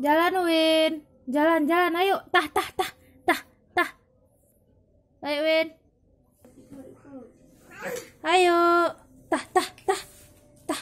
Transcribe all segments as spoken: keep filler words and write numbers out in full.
Jalan, Win. Jalan, jalan. Ayo. Tah, tah, tah. Tah, tah. Ayo, Win. Ayo. Tah, tah, tah. Tah.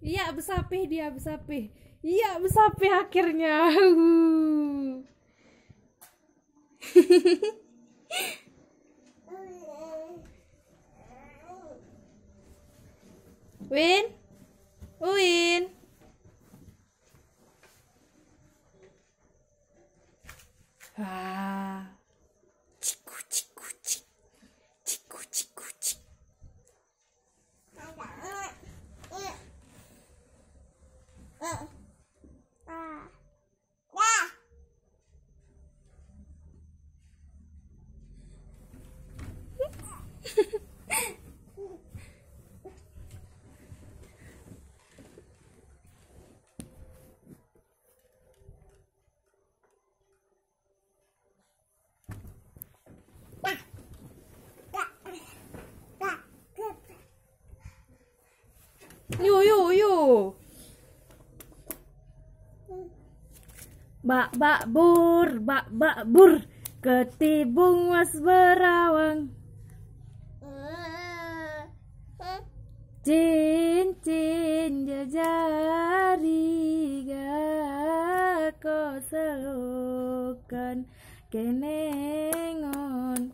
Iya, besapih dia, besapih. Iya, besapih akhirnya. Win? Uwin? Ah. Ciku, ciku, cik. Ciku, ciku, cik. Yu, yu, yu. Bak, bak, bur, bak, bak, bur. Ketibung mas berawang. Cincin jejari ga ko selukan kenengon.